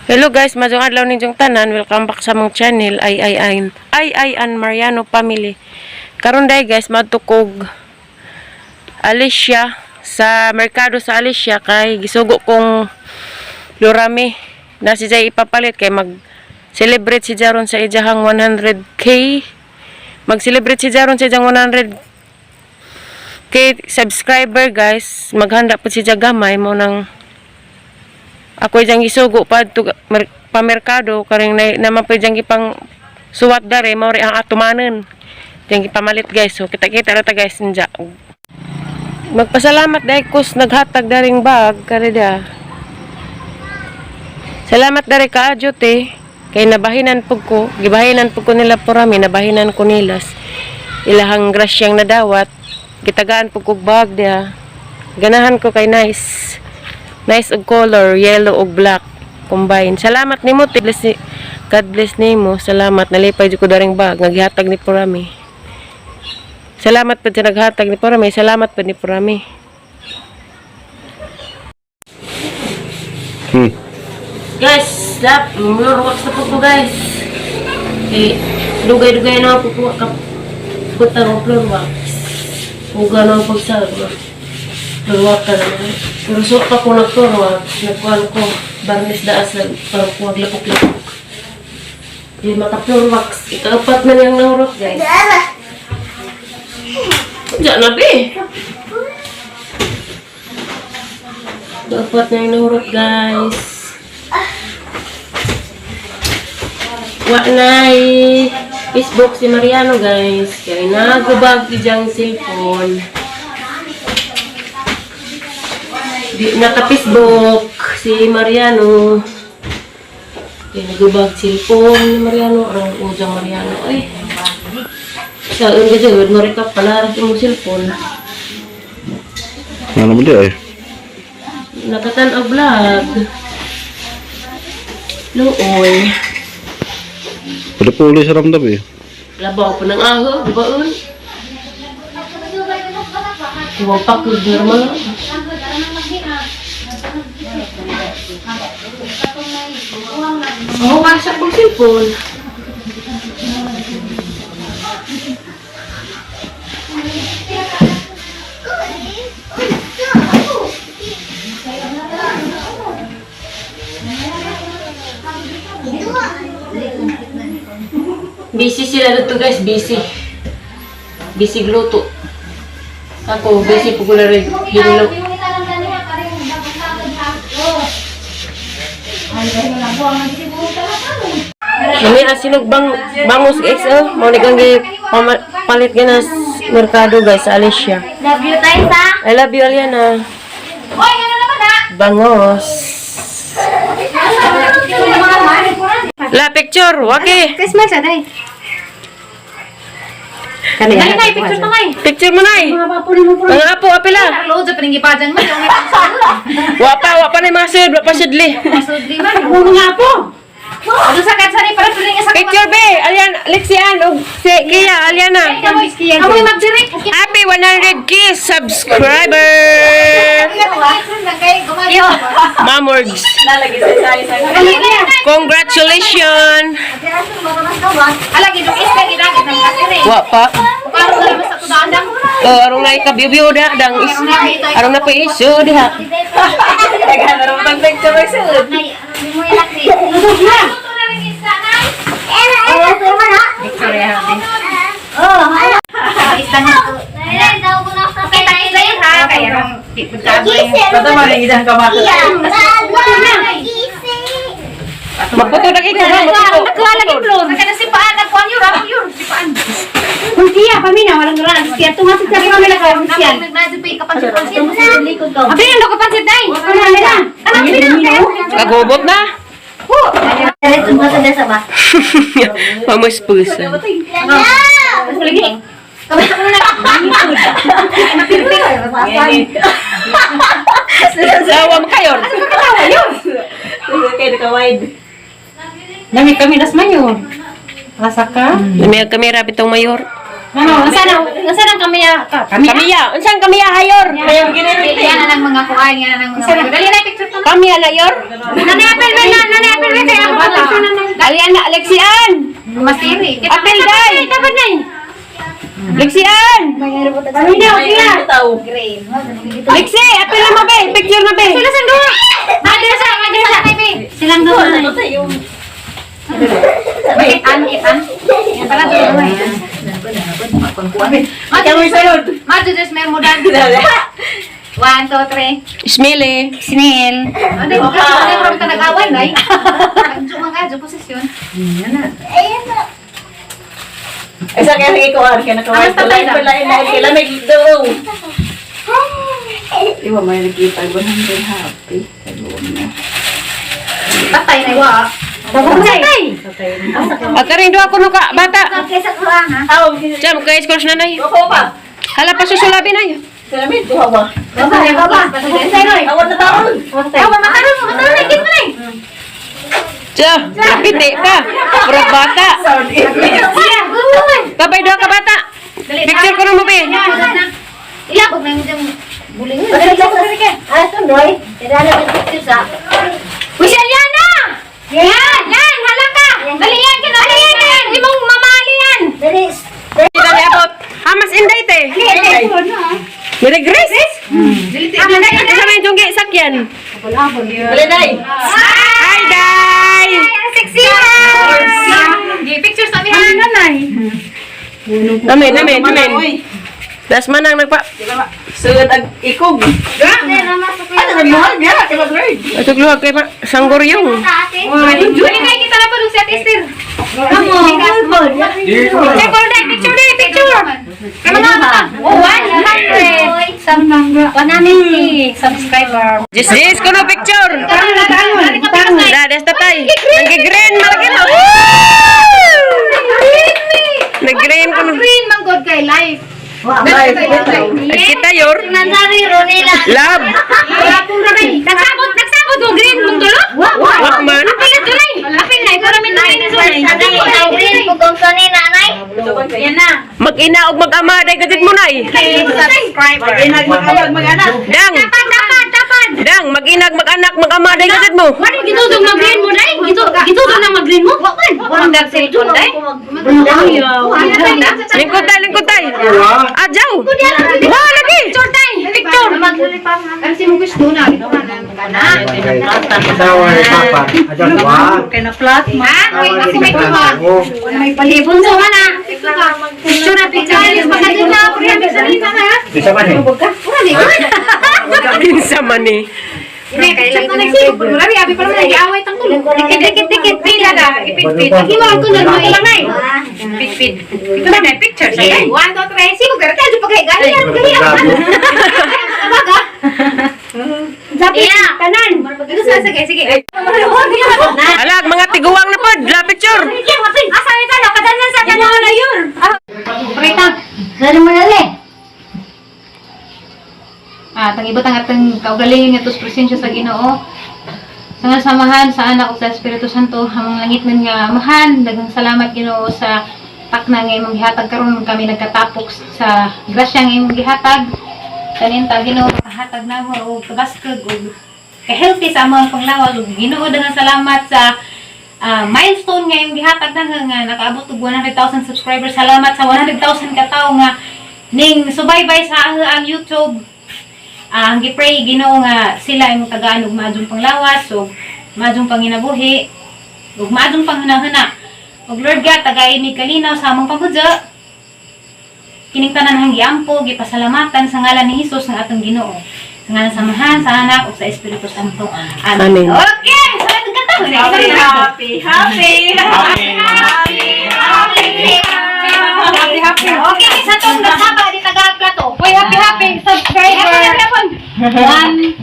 Hello guys, maayong adlaw ninyong tanan. Welcome back sa among channel ay ay ay ay ay an Mariano family. Karon day guys, madto kog Alicia sa merkado sa Alicia kay gisugo kong Lorame na si Jay ipapalit kay mag celebrate si Jaron sa ijahang 100K. Mag-celebrate si Jaron sa ijahang 100K subscriber, guys. Maghanda po si gamay mo nang ako diyang isugo pa to pamerkado karing na, naman pa diyang ipang suwat dare mao ri ang atumanan diyang ipamalit, guys. So kita-kita ra ta, guys, nja. Magpasalamat dahil kus naghatag daring bag kare da. Salamat dare ka te kay nabahinan pug ko, gibahinan pug ko nila porami, nabahinan ko nilas ilahang grasyang nadawat, gitagaan pug kog bag dia. Ganahan ko kay nice. Nice og color, yellow og black combine. Salamat nimo, te. Bless ni God bless nimo. Salamat, nalipay jud ko daring bag nga gihatag ni Porami. Salamat pud sa naghatag ni Porami. Salamat pud ni Porami. Guys, stop. Floor wax na po ko, guys. Eh, dugay-dugay na ako po ka butang og floor wax. Uga na ang pagsag. Floor wax ka naman. Pero so pa ko nag floor wax, nagkuhan ko, varnish da sa para kuwag lapok-lapok. Di maka floor wax. Ikaapat na niyang nahurot, guys. Diyan na, be. Ikaapat na yung nahurot, guys. Wa nay Facebook si Mariano, guys. Kay nagubag ijang cellphone. Di naka-Facebook si Mariano. Kay nagubag cellphone ni Mariano. Arang ujang Mariano. Ay. Saan ka dyan? Mo ka pala imong cellphone. Ano mo di ay? Nakatan-aw vlog. Luoy. Pwede po uli sa ramdam eh. Labaw pa ng aho, di ba un? Huwag pa ko normal. Oh, wasak kong cellphone. Busy sila dito, guys, busy. Busy gluto. Ako, busy po ko na rin. Hinilo. Nami asinog bang bangus XL, mo ni kang palit ganas merkado, guys, sa Alicia. Love you tayo sa. I love you, Aliana. Hoy, ano naman ha? Bangos. La picture, waki. Christmas aday. Dali na, picture to ngay. Picture mo nay. Mga apo, apila. Load sa paningipajang mo. Wa pa na yung mga sud, wa pa sudli. Mga apo. Ano sa katsari para piling sa Picture be, Aliana, Lexian og si Kia, Aliana. Amoy magdirek. Happy 100K subscriber! Mamorgs. Congratulations! Ala gidong isda gidagit ng kasire. Wa pa. Karon na sa tudaan dang. Oh, arong na ikabiyo da dang is. Arong na pa isu diha. Kita isa yun ha kaya rong Magputo na kay ko. Nagkuha floor. Nagkana si paan nagkuha yun, ako yun, si paan. Kuntiya, pamina, walang ran. Siya, tunga sa siya, pamina ka, siya. Nagnadsip pa kapansit-pansit. Abi, ang kapansit day. Ano na? Anak pina. Kagubot na. Pamuspusan. Lagi. Tawa mo kayo. Nami kami nas mayor. Rasa ka? May kamera bitong mayor. Ano, asa na kami ya? Kami. Kamiya, unsang kamiya hayor? Yan na ng mga kuan, yan na ng mga. Dali na picture to. Kamiya na yor? Nanay apel, nanay apel. Masiri. Apil day. Dapat na. Liksian. Paminaw siya. Liksi, apil na mo be. Picture na be. Sila sa duha. Madre sa, madre sa. Silang duha. Itan, itan. Yan pala duha. Madre, des mer mo dan. One, two, three. Smile. Snail. Ano yung ano yung nag-away, nay? Nag-joke nga, joke posisyon. Isa kaya sige ko kaya nakaway Ano, tatay na? Lain lain sila may do. Iwa may nakita ko happy. Tatay na iwa. Tatay. At karing duha kuno ka bata. Kaysa ko ha. Aw, Diyan kay scores na nay. ako pa. Hala pa susulabi nay. Sila may duha ba? Baba, baba. Tatay. Awan na taon. Awa makaroon, makaroon kit mo na. Tiya, napiti ka. Puro bata. Siya. Kabay duha ka bata. Picture ko mo be. Ilabog na yung buling. Uy, si Aliana! Yan! Yan! Hala ka! Dali yan! Dali yan! Yan! Imong mamali yan! Dali abot. Hamas inday te. Niregres. Asa may junggi sakyan. Dali day. Hi day. Ang sexy! Picture sa amin. Amen, amen, amen. Das manang nagpa. Sugod ang ikog. Ano na mahal niya kay mag-grade. Atugluhag kay sanggoryong. Dali kayo kita na po nung si Ate Esther. Picture day! Picture day! Picture! Kaya mga bata! Oh, 100! 150 subscriber. Jis jis kuno picture. Da des tatay. Nagigren malaki mo. Nag-green kuno. Green man god kay life. Kita yor. Love. Nagsabot! Nagsabot mo green mong tulo? Walkman. Apil na tulay! Apil na! Ikaw namin tulay na tulay. Yan na. Mag-ina og mag-ama day gajud mo nay. Subscriber. Mag-inag mag-awag mag-anak. Dang. Tapan! Tapan! Tapan! Dang, mag-inag mag-anak mag-ama day gajud mo. Wala gitudong mag-green mo day? Gitudong na mag-green mo? Walang dag cellphone day. Lingkod tay, lingkod tay. Ajaw. Wa lagi. Picture tay! Picture! Ano si mong gusto na? Kana. Asawa ni Papa. Ajaw wa. Ha? Wait, ako may kuha. Palibon sa wala. Picture na picture. Pagkatin na ako rin. Picture na ha? Bisa man eh. Kinsa man ni. Picture na nagsigop. Marami, abi pa naman nag-aaway tang tulog. Dikit, dikit, dikit. Pila na. Ipit-pit. Hiwa ko na naman lang ay. Pit-pit. Ito na, picture. Sige. One, two, three. Sige, pero tayo pagay. Gani yan, gani yan. Baga. Zapit, tanan. Ito sa sige, sige. Alag mga tiguang na pod, la picture. Asa ito na, kadanan sa tanan na yun. Preta. Tang ibot ang atong kaugalingon nga tos presensya sa Ginoo. Sa nga samahan sa Anak ug sa Espiritu Santo, among langit man nga Amahan, daghang salamat Ginoo sa takna nga imong gihatag karon kami nagkatapok sa grasya nga imong gihatag. Kanin ta Ginoo makahatag namo og kabaskog ug ka-healthy sa among panglawas ug Ginoo daghang salamat sa milestone nga imong gihatag na nga nakaabot og 100,000 subscribers. Salamat sa 100,000 ka tawo nga ning subaybay sa ang YouTube. Ang gi-pray Ginoo nga sila imong tagaan og maadjong panglawas ug maadjong panginabuhi ug maadjong panghunahuna. Ug Lord God, tagay mi kalinaw sa among pagudyo. Kining tanan hang giampo, gipasalamatan sa ngalan ni Hesus nga atong Ginoo. Sa ngalan sa Amahan, sa Anak ug sa Espiritu Santo. Amen. Amen. Okay, sa atong kanta. Happy, happy, happy. Happy, happy. Okay, sa tong nagsaba di taga plato. Uy, happy, happy subscriber. 100,000.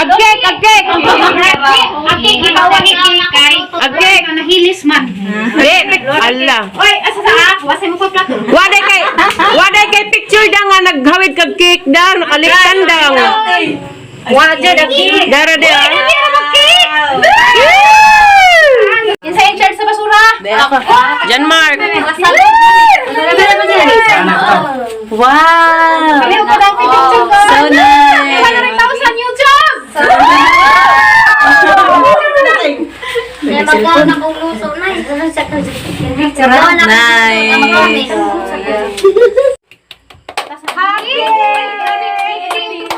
Agkek, agkek. Agkek. Nahilis man. Di, ala. Oy, asa sa ah? Wasay mo pa plato. Waday kay picture da nga naghawid kag cake da, nakaliktan dang. Wa jud ang cake. Dara di ah. Insa in charge sa basura? Jan Mark. Wasal. Wow! Aliw ko daw picture ko. So nice! 100,000 YouTube! Nice! Happy!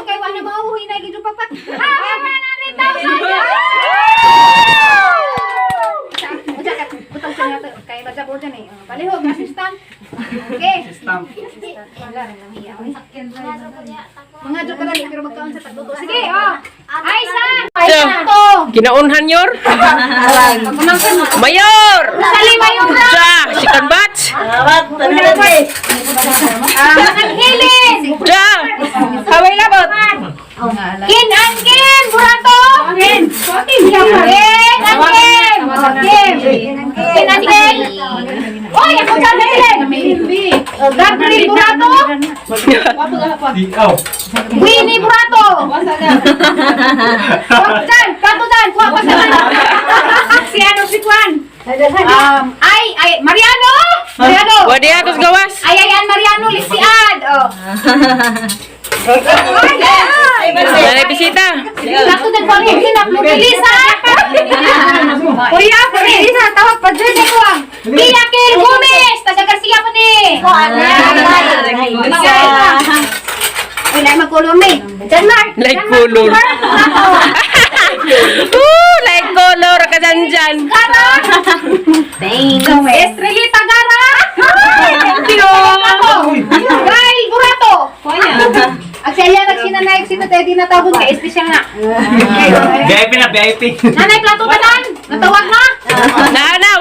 Kay wala mauhi na gid papat. Happy 100,000! Uja ka butang sa nato kay badya dyan eh. Palihog assistant. Okay. Wala rin nang hiya. Mga joke ka dali pero magkaon sa tagluto. Sige, oh. Ay sa. Ay So, sa to. Ginaunhan yor? Mayor! Sali Mayora. Ja! Second batch! Anghilin. Ja! Haway labot! Kin Angkin Burato. Kin. Kin Angkin. Kim. Kin Angkin. Oy, ako sa Angkin. Gabriel Burato. Winnie Burato. Huwag dyan, plato dyan, kuha pa sa Si ano, si Juan. Ay, ay, Mariano! Mariano! Wadi atos gawas! Ay, ay, an Mariano, Lisiad. Oh. Nanay bisita! Plato dyan, kuha ko sinap, Lisa. Kuya, Lisa, tawag pa dyan ako ang Pia Kel Gomez, taga Garcia pa ni. Uy, lain magkulong ni. Diyan, Mark. Like color. Ooh, like color ka dyan dyan. Estrelita Gara. Thank you. Gail Burato. Ang siya nagsinanay, si Teddy natawag kay espesyal na. VIP na, VIP. Nanay, plato tanan. Natawag na. Na na.